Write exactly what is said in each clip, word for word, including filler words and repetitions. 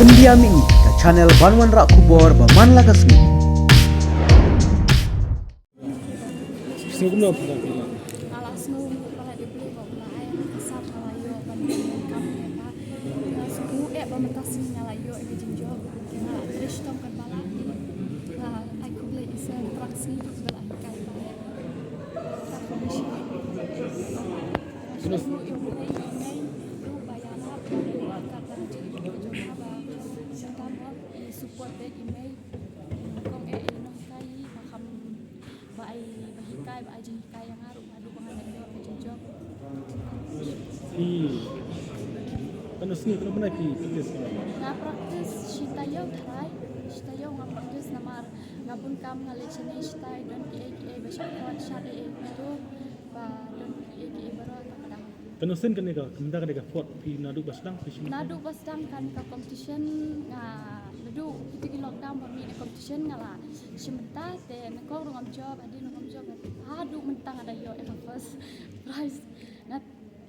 India Mih, ka channel ban wanrah khubor ba man la ka sngi. Sngewbha. Nga la sngew ba la dei Blei ba u la ai ka sap nga la ïoh ban kam ïa ka. Nga sngew eh ba mynta sngi nga la ïoh ïa ka jingjop. Nga la trei shitom kan ba la. Nga ai khublei ïa Isor tang sngi ruh ba la hikai ba. Ka khublei shitom. Nga sngew ïa u Blei ïa u Blei ruh ba ïa la ba ïa la ka tang jingïoh jong nga ba. Shitom ba i support de i mei. Kong eh i nonghikai ba kham ba ai ba hikai ba ai jinghikai ïa nga ruh haduh ba nga la ïoh ka jingjop. Phi katno sngi katno bnai phi practice? Nga practice shi taïew tharai, shi taïew nga practice namar nga bun kam nga leit shane shatai don kiei kiei ba shah khot shah kiei kiei to ba don kiei kiei baroh ka padang. Katno sien kane ka mynta kane ka fort phi naduh ba sdang phi shim? Naduh ba sdang kane ka competition nga naduh kito ki lockdown ba mih na competition nga la shim mynta te na kong ruh ngam jop hadien ruh ngam jop haduh mynta nga da ïoh ïa ka first prize. Nga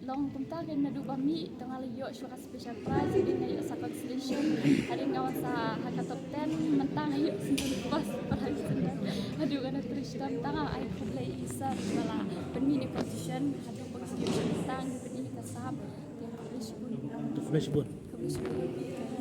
long kumta ke naduh ba mih te nga la ïoh shuwa ka special prize hadien nga ïoh sa consolation hadien nga wan sa ha ka top ten mynta nga ïoh shisien first prize. Haduh nga da trei shitom tang ai khublei ïa Isor ba la pynmih ïa ka competition haduh ba ngi ïoh shisien tang ngi pynmih ïa ka sap. Te khublei shibun. Khublei shibun. Khublei shibun.